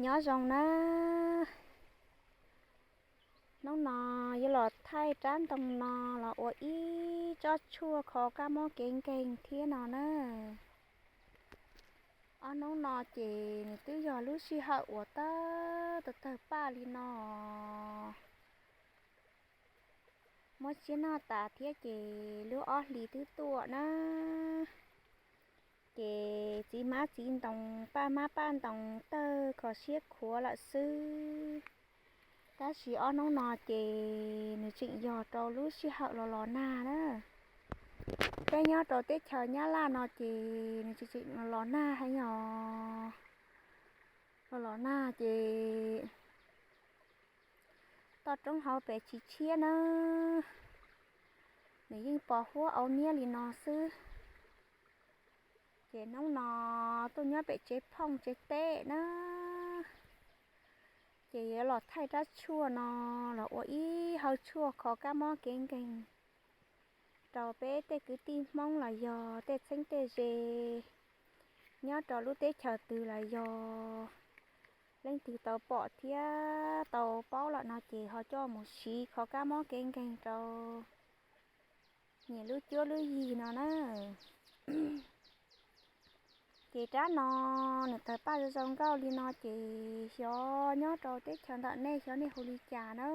Nyob zoo na, hnub no yuav los thaij rab ntoo no los ua ib tsob tshuaj kho kab mob kev nkeeg thiab no na. Ob hnub no ces nws twb yog lub sij hawm uas tawg tawg tawg paj li no, muab tsiab noj tas thiab ces lub ob hlis twb tuaj na. Ces txiv hmab txiv ntoo, paj hmab paj ntoo tawg kho siab khuav lawm xwb. Tab sis ob hnub no ces nws tseem yog rau lub sij hawm los los nag na. Peb nyob rau teb chaws Nyab Laj no ces nws tseem tseem los los nag heev os. Los los nag ces toj roob hauv pes tsis tshiab na, nws yeej pos huab au niab li no xwb. Ces hnub no tuaj nyob pem tsev phooj tsev teb na, ces yuav los thaij rab tshuaj no los ua ib hawv tshuaj kho kab mob kev nkeeg rau peb tej kwv tij Hmoob los yog tej txheeb tej ze nyob rau lub teb chaws twg los yog leej twg tau pom thiab tau paub lawm no ces ho coj mus siv kho kab mob kev nkeeg rau nyias lub cuab lub yig no na. Ces rab no nws tawg paj zoo zoo nkauj li no ces xyov nyob rau teb chaws ntawm nej xyov nej hu li cas na.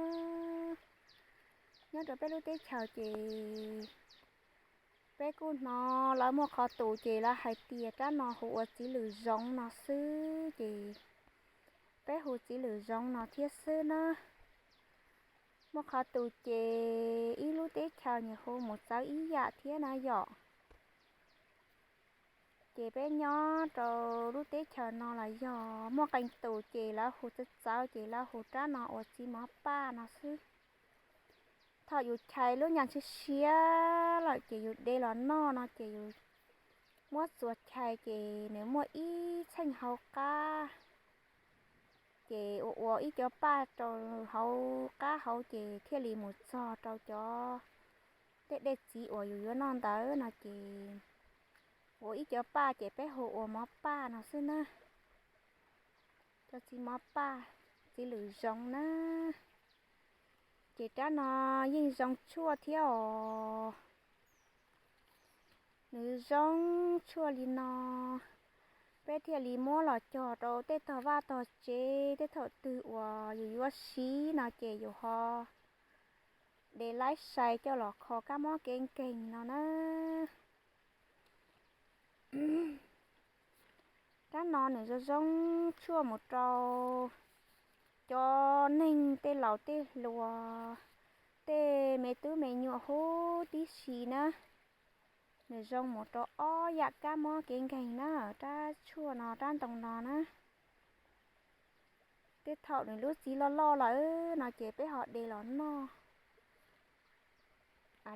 Nyob rau peb lub teb chaws ces peb kuj hnov lawv muaj qhov tus ces lawv hais tias rab no hu ua txiv lwm zoov no xwb ces peb hu txiv lwm zoov no thiab xwb na. Muaj qhov tus ces ib lub teb chaws nyias hu mus txawv ib yam thiab na yom. Ces peb nyob rau lub teb chaws no los yog muaj qee tus ces lawv hu txawv txawv ces lawv hu rab no ua txiv mov paj no xwb. Thaum yus chais lub nyas siab siab lawm ces yus de los noj no ces yus muab txuas chais ces nws muaj ib txheej hauv qab, ces ua ua ib co paj rau hauv qab hauv ces thiaj li mus txog rau cov tej dej txiv uas yus yuav noj ntawd no ces ua ib co paj ces peb hu ua mov paj no xwb na. Cov txiv mov paj, txiv lwm zoov na. Ces rab no yeej zoo tshuaj thiab os. Nws zoo tshuaj li no, peb thiaj li muab los cog rau tej tog vaj tog tsev, tej thaum twg uas yus yuav siv no ces yus ho de laib sai coj los kho kab mob kev nkeeg no na. Rab no nws zoo zoo tshuaj mus rau cov neeg tej laus tej hluas, tej me tub me nyuam huv tib si na. Nws zoo mus rau ob yam kab mob kev nkeeg na, rab tshuaj no rab ntoo no na. Tej thaum nws lub txiv loj loj lawm no ces peb ho de los noj.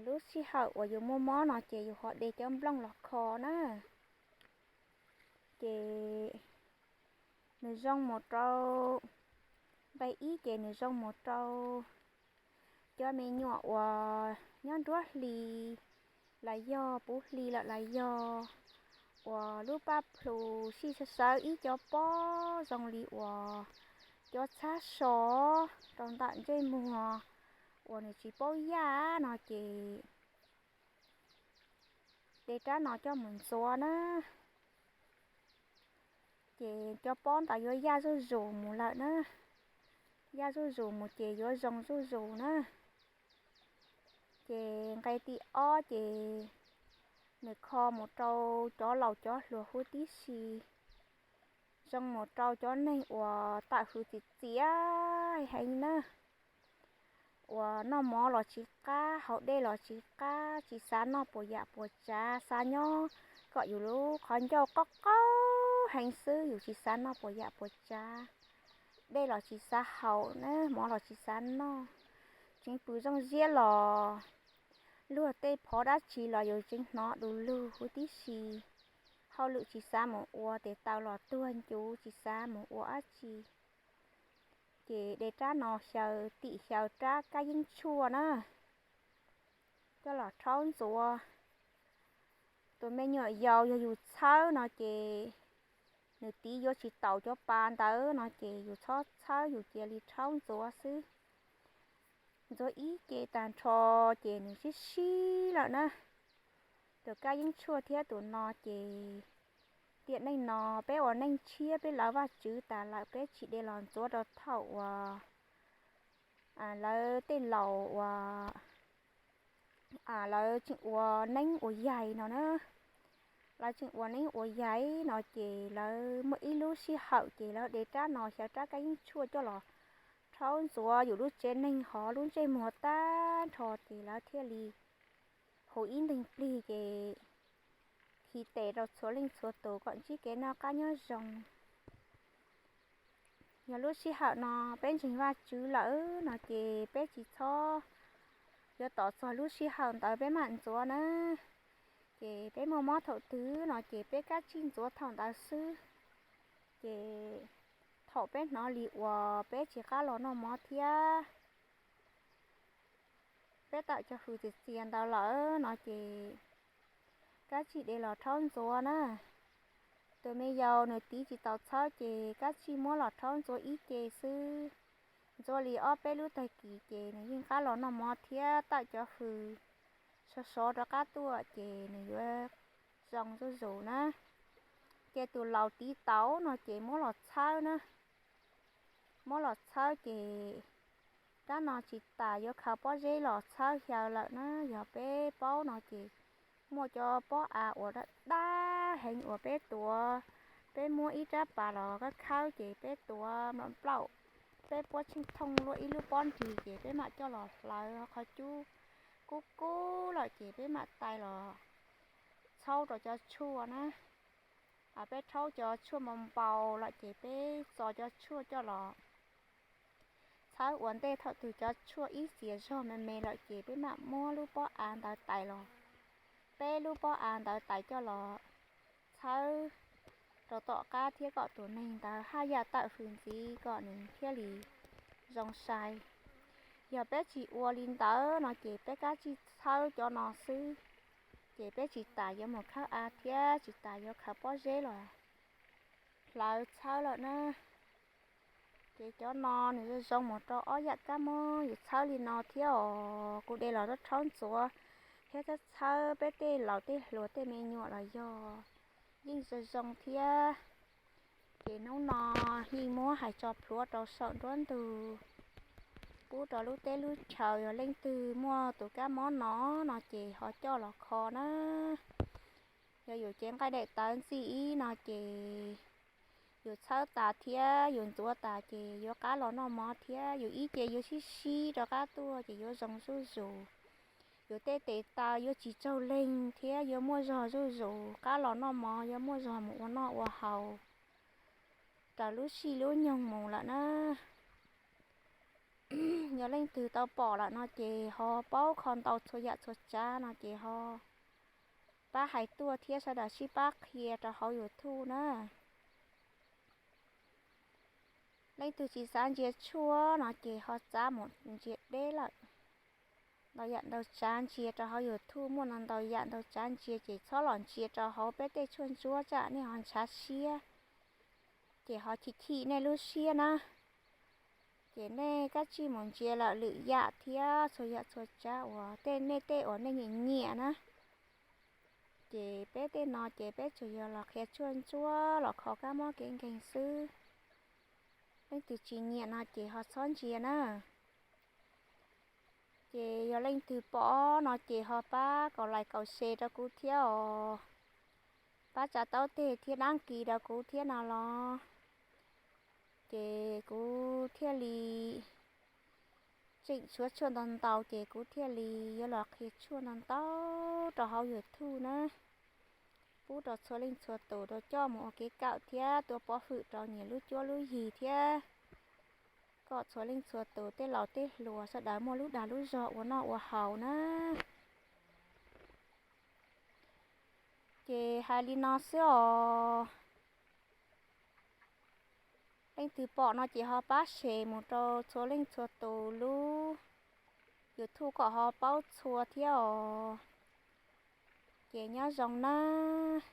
Lub sij hawm uas yus muaj mob no ces yus ho de cov nplooj los kho na. Ces nws zoo mus rau, nqe ib ces nws zoo mus rau cov me nyuam uas nyob nruab hlis los yog puv hlis lawm los yog uas lub paj plhu sij sawv sawv ib co pob zoo li uas cov txhab so rau ntawm ntsej muag uas nws tsis paub yaj no ces de rab no coj mus ntxuav na. Ces cov pob ntawd yuav yaj zuj zus mus lawm na. Yaj zuj zus mus ces yuav zoo zuj zus na. Ces nqe tim ob ces nws kho mus rau cov laus cov hluas huv tib si, zoo mus rau cov neeg uas tawm hws txiv txiav heev na, uas noj mov los tsis qab, haus dej los tsis qab, tsis xav noj puas yam puas tsav, xav nyob kom yus lub qhov ncauj qaub qaub heev xwb, yus tsis xav noj puas yam puas tsav, dej los tsis xav haus na, mov los tsis xav noj, tseev pw zoo ziab los luag tej phov dab tsi los yus tseev hnov du lug huv tib si. Hauj lwm tsis xav mus ua, tes taw los tuag ncuv tsis xav mus ua dab tsi. Ces de rab no xyaw tim xyaw rab kab yeeb tshuaj na, coj los rhaub ntxuav. Tus me nyuam yaus yog yus txhawb no ces nws tiv yuav tsis taus cov pas ntawd no ces yus txhob txhawb, yus cia li rhaub ntxuav xwb. Ntxuav ib ce tag nrho ces nws sib sib lawm na. Tus kab yeeb tshuaj thiab tus no ces tiam neej no peb ua neej tshiab, peb lawv Vajtswv tas lawm, peb tsis de los ntxuav rau thaum uas lawv tej laus uas lawv tseem ua neeb ua yaig no na. Lawv tseem ua neeb ua yaig no ces lawv muaj ib lub sij hawm ces lawv de rab no xyaw rab kab yeeb tshuaj coj los rhaub ntxuav yus lub tsev neeg hov lub ntsej muag tag nrho ces lawv thiaj li hu ib nteeg plig ces khi tes rau txhua leej txhua tus kom ntsib kev noj qab nyob zoo. Yog lub sij hawm no peb ntseeg Vajtswv lawm no ces peb tsis txhob yuav tos txog lub sij hawm ntawd peb mam ntxuav na. Ces peb muaj mob thaum twg no ces peb kav tsij ntxuav thaum ntawd xwb. Ces thaum peb hnov li uas peb tsis qab los noj mov thiab peb tawm cov hws txias txias ntawd lawm no ces kav tsij de los rhaub ntxuav na. Tus me yaus nws tiv tsis tau txhawb ces kav tsij muab los rhaub ntxuav ib ce xwb. Ntxuav li ob peb lub tag kis ces nws yeej qab los noj mov thiab tawm cov hws sov sov rov qab tuaj ces nws yuav zoo zuj zus na. Ces tus laus tiv tau no ces muab los txhawb na. Muab los txhawb ces rab no tsis tas yuav khaws pob zeb los txhawb xyaw lawm na. Yog peb paub no ces muaj cov pob av uas daj daj heev uas peb tuav, peb muab ib rab pas los khawb khawb ces peb tuav nplaum nplaum, peb puab tsheej thooj luaj ib lub pob nrig ces peb mam coj los hlawv qhov cub kub kub lawm ces peb mam tais los txhaub rau cov tshuaj na. Peb rhaub cov tshuaj npau npau lawm ces peb txo cov tshuaj coj los txhawb ua ntej, thaum twg cov tshuaj ib txias zog me me lawm ces peb mam muab lub pob av ntawd tais los, peb lub pob av ntawd tais coj los txhawb rau tom qab thiab kom tus neeg ntawd haj yam tawm hws ntxiv kom nws thiaj li zoo sai. Yog peb tsis ua li ntawd no ces peb kav tsij txhawb cov no xwb, ces peb tsis tas yuav mus khawb av thiab tsis tas yuav khaws pob zeb los hlawv txhawb lawm na. Ces cov no nws zoo zoo mus rau ob yam kab mob yus txhawb li no thiab os. Kuv de los rhaub ntxuav thiab txhawb txhawb peb tej laus tej hluas tej me nyuam los yog yeej zoo zoo thiab. Ces hnub no yeej muab hais tso plhuav rau saum nruab ntug, pub rau lub teb lub chaw, yog leej twg muaj tus kab mob no no ces ho coj los kho na. Yog yus cev nqaij daim tawv ntxim ib no ces yus txhawb tas thiab yus ntxuav tas ces yuav qab los noj mov thiab, yus ib ce yuav sib sib rov qab tuaj ces yuav zoo zuj zus. Yus tej tes taw yuav tsis tsaug leeg thiab yuav muaj zog zuj zus, qab los noj mov yuav muaj zog mus ua noj ua haus raws lub sij lub nyoog mus lawm na. Yog leej twg tau pom lawm no ces ho paub kho ntau txhua yam txhua tsav no ces ho pab hais tuaj thiab sawv daws sib pab qhia rau hauv YouTube na. Leej twg tsis xav ntsia tshuaj no ces ho txav mus ntsia deb lawm. Ntau yam ntau tsav ntsia rau hauv YouTube muaj no ntau yam ntau tsav ntsia ces txhob los ntsia rau hauv peb tej tshuaj ntsuab tsam nej ho ntshav siab, ces ho chim chim nej lub siab na. Ces nej kav tsij mus ntsia lawm lwm yam thiab txhua yam txhua tsav uas tej nej tej uas nej nyiam nyiam na. Ces peb tej no ces peb tsuas yog los qhia tshuaj ntsuab los kho kab mob kev nkeeg xwb. Leej twg tsis nyiam no ces ho txhob ntsia na. Ces yog leej twg pom no ces ho pab kaum like kaum share rau kuv thiab os. Pab tsa taub teg thiab dab kis rau kuv thiab no los, ces kuv thiaj li tseem tshuav tshuaj ntau ntau ces kuv thiaj li yuav los qhia tshuaj ntau ntau rau hauv YouTube na, pub rau txhua leej txhua tus rau coj mus ua kev kawm thiab tuav pov hwm rau nyias lub cuab lub yig thiab kom txhua leej txhua tus tej laus tej hluas sawv daws muaj lub dag lub zog ua noj ua haus na. Ces hais li no xwb os. Leej twg pom no ces ho pab share mus rau txhua leej txhua tus lub YouTube kom ho paub txhua thiab os. Ces nyob zoo nawb.